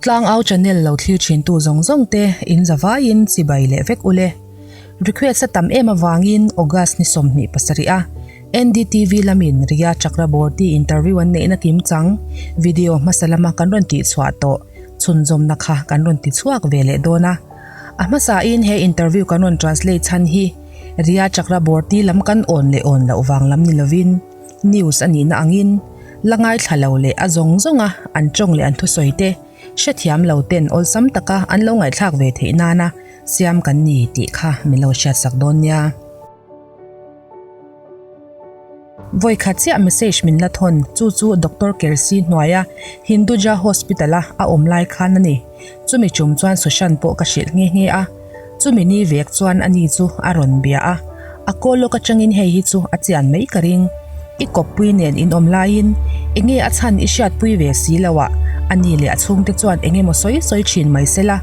Tlangau channel lo thlir thintu zawng zawng te in zavaiin chibai leh vek ule. Request a tam em avangin August ni 27 a NDTV lamin Rhea Chakraborty interview an neihna kimchang video hmasa lama kan rawn tihchhuah tawh chhunzawmna kha kan rawn ti chhuak ve leh dawn a. A hmasain he interview kan rawn translate chhan hi Rhea Chakraborty lam kan awn leh awn loh vang lam ni lovin news a nihna angin la ngaithla lo leh a zawng zawnga an tawng leh an thusawi te hrethiam lo ten awlsam taka an lo ngaihthlak ve theih nana siam kan ni tih kha min lo hriatsak dawn nia. Vawi khat chiah message min la thawn, chu chu Doctor Kersi hnuaia Hinduja Hospital-a a awm lai khan a ni. Chumi tum chuan Sushant pawh ka hrilh nghe nghe a, chumi ni vek chuan ani chu a rawn bia a, a call lawk atangin hei hi chu a chian mai ka ring. I kawppui nen in awm laiin enge a chhan i hriatpui ve si lo a, ani leh a chhungte chuan eng emaw sawi sawi thin mai sela,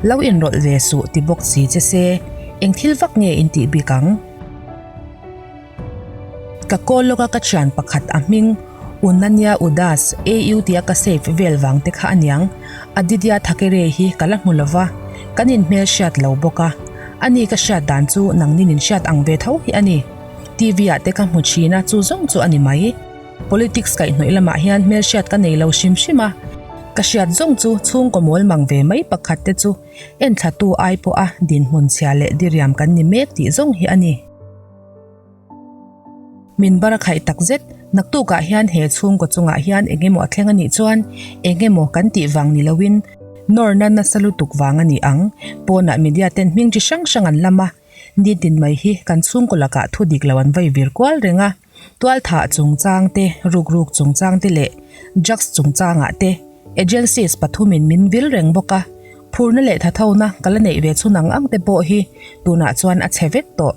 lo inrawlh ve suh ti bawk si che se, eng thil vak nge in tih bik ang? Ka call lawk a ka thian pakhat a hming Unanya Udas, AU tia ka save vel vang te kha aniang. Aditya Thackeray hi ka la hmu lova, kan inhmel hriat lo bawk a. Ani ka hriat dan chu nangnin in hriat ang ve tho hi a ni. TV ah te ka hmu thin a, chu zawng chu a ni mai. Politics kaihhnawih lamah hian hmelhriat ka nei lo hrim hrim a. Ka hriat zawng chu chhungkaw mawl mang ve mai pakhat te chu enthlatu ai pawha dinhmun chhia leh diriam kan ni mek tih zawng hi a ni. Min bar a khaih tak zet, naktukah hian he chhungkaw chungah hian eng emaw a thleng a nih chuan eng emaw kan tih vang ni loin nawrna nasa lutuk vang a ni ang. Pawnah media ten hming chi hrang hrang an lam a, nitin mai hi kan chhungkaw lakah thu dik lo an vai vir kual reng a. Tualthah chungchang te, rukruk chungchang te leh drugs chungchangah te agencies pathumin min vil reng bawk a, phurna leh thathona ka la neih ve chhun ang ang te pawh hi tunah chuan a chhe vek tawh.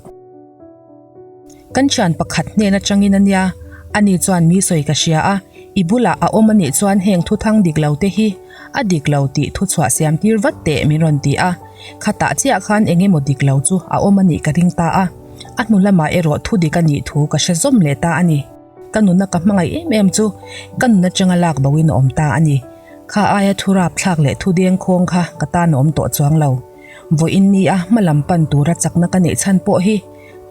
Kan thian pakhat hnen atangin a nia, ani chuan mi sawi ka hria a, i bulah a awm anih chuan heng thuthang dik lo te hi a dik lo tih thuchhuah siam tir vat teh min rawn ti a, khatah chiah khan eng emaw dik lo chu a awm anih ka ring ta a, a hnu lamah erawh thu dik anih thu ka hre zawm leh ta a ni. Ka nuna ka hmangaih em em chu ka nun atanga lak boin a awm ta a ni. Kha aia thu rapthlak leh thu dengkhawng kha ka tan a awm tawh chuang lo. Vawiin ni a hma lam pan tura chakna ka neih chhan pawh hi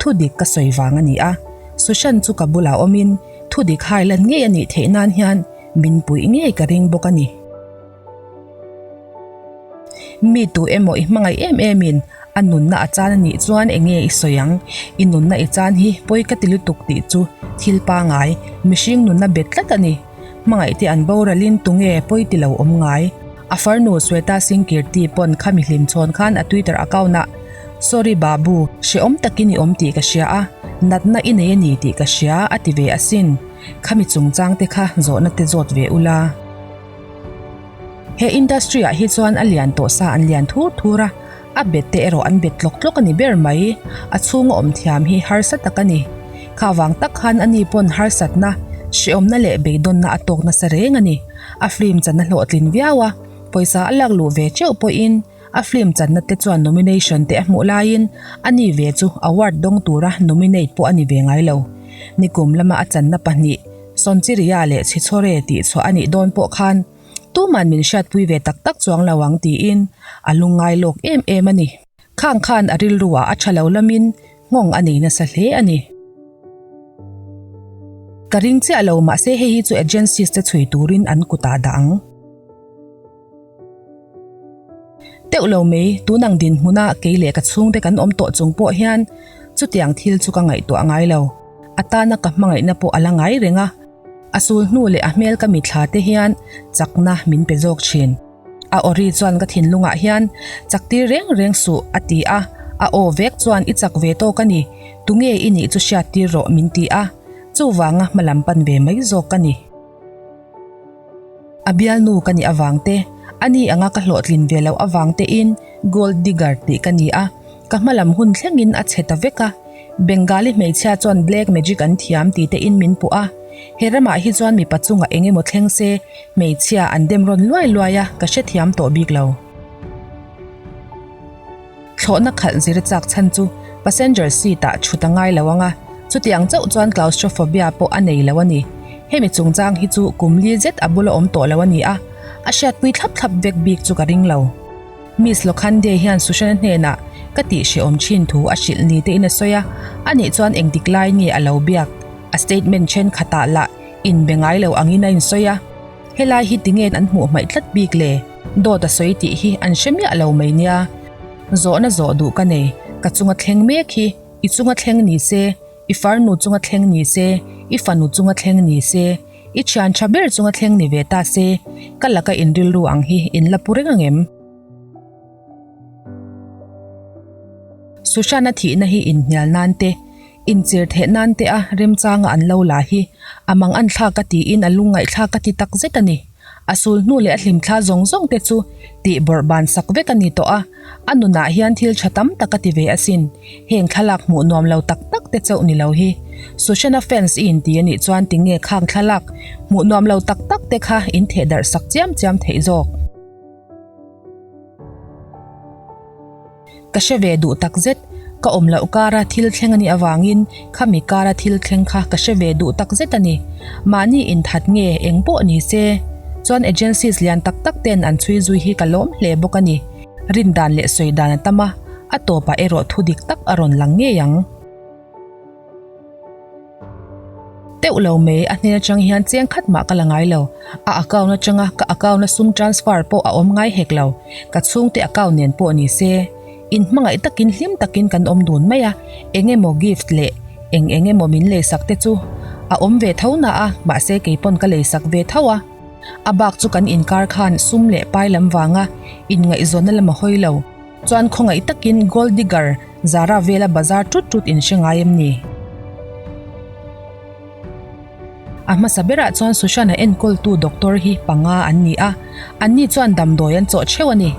thu dik ka sawi vang a ni a, Sushant chu ka bulah awmin thu dik hai lan ngei a nih theih nan hian min puih ngei ka ring bawk a ni. Mi tu emaw i hmangaih em emin a nunna a chan a nih chuan eng nge i sawi ang? I nunna i chan hi pawi ka ti lutuk tih chu thil pangai, mihring nunna bet tlat a ni. Hmangaih te an boralin tunge pawi ti lo awm ngai? A farnu Sweta Singh Kirti pawn khami hlim chhawn khan a Twitter account ah, Sorry Babu, hrehawm takin i awm tih ka hria a, natna i nei a ni tih ka hria a ti ve asin. Khami chungchang te kha zawhna te zawt ve ula. He industry ah hi chuan a lian tawh sa an lian thur thur a, a bet te erawh an bet tlawk tlawk a ni ber mai. A chhunga awm thiam hi harsa tak a ni. Kha vang tak khan ani pawn harsatna, hrehawmna leh beidawnna a tawk nasa reng a ni. A film channa hlawhtlin viau a, pawisa a lak luh ve teuh pawhin a film channa te chuan nomination te a hmuh laiin ani ve chu award dawng tura nominate pawh a ni ve ngai lo. Nikum lama a channa pahnih Sonchiria leh Chhichhawre tih chhuah a nih dawn pawh khan tuman min hriatpui ve tak tak chuang lo ang tiin a lungngai lawk em em a ni. Khang khan a rilruah a tha lo lamin nghawng a nei nasa hle a ni. Ka ring chiah lo mahse hei hi chu agencies te chhui turin an kutah dah ang. Teuh lo mai, tun ang dinhmuna kei leh ka chhungte kan awm tawh chung pawh hian chutiang thil chu ka ngaihtuah ngai lo. A tana ka hmangaihna pawh a la ngai reng a, a sul hnu leh a hmel ka mithla te hian chakna min pe zawk thin. A awri chuan ka thinlungah hian chak tir reng reng suh a ti a, a aw vek chuan i chak ve tawk a ni, tunge i nih chu hriat tir rawh min ti a, chuvanga hmalam pan ve mai zawk ka ni. A bialnu ka nih avang te, a ni anga ka hlawhtlin ve loh avang tein gold digger tih ka ni a, ka hmalam hun thlengin a chhe ta vek a. Bengali hmeichhia chuan black magic an thiam ti tein min puh a, he ramah hi chuan mipa chungah eng emaw thleng se hmeichhia an dem rawn luai luai a, ka hrethiam tawh bik lo. Thlawhna khalh zir chak chhan chu passenger seat ah thut a ngai lo ang a, chutiang chauh chuan claustrophobia pawh a nei lo a ni. Hemi chungchang hi chu kum li zet a bula awm tawh lo a ni a, A hriatpui thlap thlap vek bik chu ka ring lo. Miss Lokhande hian Sushana hnenah ka tih hrehawm thin thu a hrilh ni tein a sawi a, ani chuan engtik lai nge a lo biak? A statement thenkhatah lah inbe ngai lo angin a insawi a. Helai hi tinge an hmuh hmaih tlat bik le? Dawt a sawi tih hi an hre miah lo mai nia. Zawhna zawh duh ka nei, ka chunga thleng mek hi i chunga thleng ni se, i farnu chunga thleng ni se, i fanu chunga thleng ni se, i thian tha ber chunga thleng ni ve ta se, ka laka in rilru ang hi in la pu reng ang em? Sushana thihna hi inhnial nan te, inchir theh nan te a remchanga an lo la hi a mang an thlak a tiin a lungngaihthlak ka ti tak zet a ni. A sul hnu leh a hlimthla zawng zawng te chu tih bawrh ban sak vek a ni tawh a, a nunah hian thil tha tam tak a ti ve asin. Heng thlalak hmuh nuam lo tak tak te chauh ni lo hi. Sushana fans i inti a nih chuan tinge khang thlalak hmuh nuam lo tak tak te kha in theh darh sak chiam chiam theih zawk. Ka hre ve duh tak zet, ka awm loh kara thil thleng a nih avangin khami kara thil thleng kha ka hre ve duh tak zet a ni. Mahni inthat nge eng pawh ni se, chuan agencies lian tak tak ten an chhui zui hi ka lawm hle bawk a ni. Rin dan leh sawi dan a tam a, a tawpah erawh thu dik tak a rawn lang ngei ang. Teuh lo mai, a hnen atang hian cheng khat mah ka la ngai lo. A account atanga ka account a sum transfer pawh a awm ngai hek lo. Ka chhungte account nen pawh ni se. In hmangaih takin hlim takin kan awm dun mai a, eng emaw gift leh eng eng emaw min leisak te chu a awm ve tho na a, mahse kei pawn ka leisak ve tho a. A bak chu kan inkar khan sum leh pai lam vanga inngaihzawnna lam a hawi lo. Chuan khawngaih takin gold digger Zara vela bazar tut tut in hre ngai em ni? A hmasa berah chuan Sushant-a enkawltu doctor hi panga an ni a, anni chuan damdawi an chawh theuh a ni.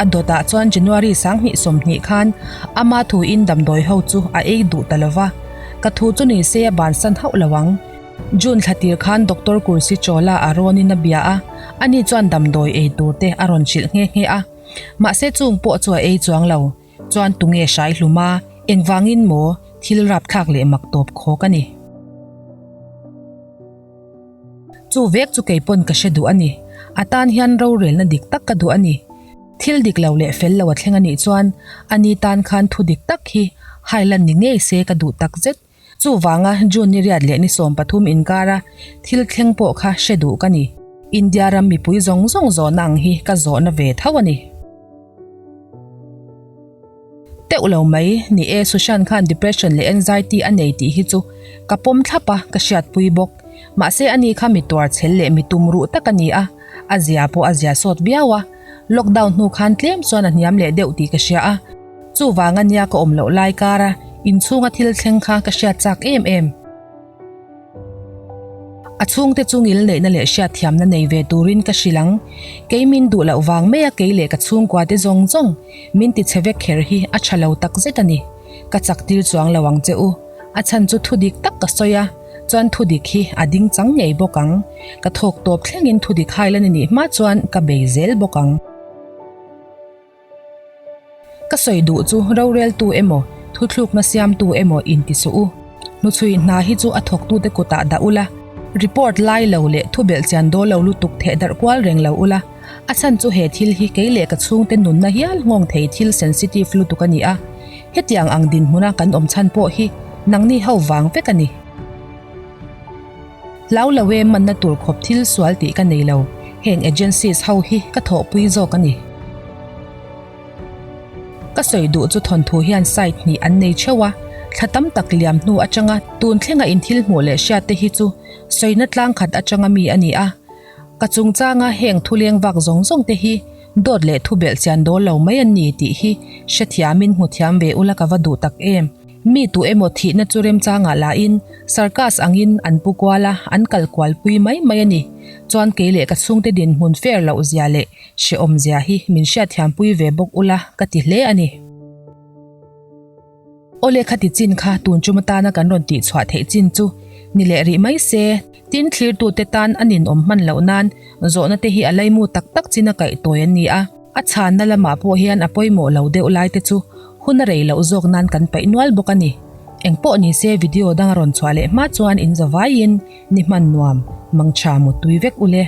A dawtah chuan January 2020 khan ama thuin damdawi ho chu a ei duh ta lova, ka thu chu ni se a bansan hauh lo ang. June thla tir khan Doctor Kursi Chawla a rawnin a bia a, ani chuan damdawi ei tur te a rawn hrilh nghe nghe a. Mahse chung pawh chu a ei chuang lo. Chuan tunge hrai hlum a, engvangin maw thil rapthlak leh mak tawp khawk a ni. Chu vek chu kei pawn ka hre duh a ni. A tan hian rorelna dik tak ka duh a ni. Thil dik lo leh fel lo a thleng a nih chuan ani tan khan thu dik tak hi hailan ni ngei se ka duh takzet. Chuvanga June ni riat leh ni 13 inkara thil thleng pawh kha hre duh ka ni. India ram mipui zawng zawng zawhna ang hi ka zawhna ve tho a ni. Teuh lo mai, ni e Sushant khan depression leh anxiety a nei tih hi chu ka pawm thlap a, ka hriatpui bawk. Mahse ani kha mi tuar chhel leh mi tum ruh tak a ni a, a zia pawh a zia sawt viau a. Lockdown hnu khan tlem chuan a hniam leh deuh tih ka hria a. Chuvang a nia ka awm loh lai kara inchhunga thil thleng kha ka hriat chak em em. A chhungte chu ngil neihna leh hriatthiamna nei ve turin ka hrilh ang. Kei min duh loh vang maia kei leh ka chhungkua te zawng zawng min ti chhe vek kher hi a tha lo tak zet a ni. Ka chak tir chuang lo ang che u. A chhan chu thu dik tak ka sawi a, chuan thu dik hi a ding chang ngei bawk ang. Ka thawk tawp thlengin thu dik hai la ni nih hma chuan ka bei zel bawk ang. Ka sawi duh chu roreltu emaw, thuthlukna siamtu emaw inti suh u. Hnuchhui hna hi chu a thawktute kutah dah ula, report lai lo leh thu belhchian dawl lo lutuk theh darh kual reng lo ula. A chhan chu he thil hi kei leh ka chhungte nunna hial nghawng thei thil sensitive lutuk a ni a. Hetiang ang dinhmuna kan awm chhan pawh hi nangni ho vang vek a ni. Hlau lo e manna tur khawp thil sual tih ka nei lo, heng agencies ho hi ka thawhpui zawk a ni. Ka sawi duh chu thawnthu hian side hnih an nei theuh a, thla tam tak liam hnu atanga tun thlenga in thil hmuh leh hriat te hi chu sawina tlang khat atanga mi a ni a. Ka chungchanga heng thuleng vak zawng zawng te hi dawt leh thu belh chian dawl lo mai an ni tih hi hrethiamin hmu thiam ve ula ka va duh tak em. Mi tu emaw thihna chu remchangah lahin circus angin an pu kual a, an kal kualpui mai mai a ni. Chuan kei leh ka chhungte dinhmun fair loh zia leh hrehawm zia hi min hriatthiampui ve bawk ula ka ti hle a ni. Awle khati chin kha tun tum atana kan rawn tihchhuah theih chin chu ni leh rih mai se. Tin, thlirtute tan a ninawm hman loh nan zawhna te hi a laimu tak tak chin a kaih tawi an ni a. A chhanna lamah pawh hian a pawimawh lo deuh lai te chu hun a rei loh zawk nan kan paih nual bawk a ni. Engpawh ni se video dang a rawn chhuah leh hma chuan in zavaiin ni hman nuam, mangtha mutui vek ule.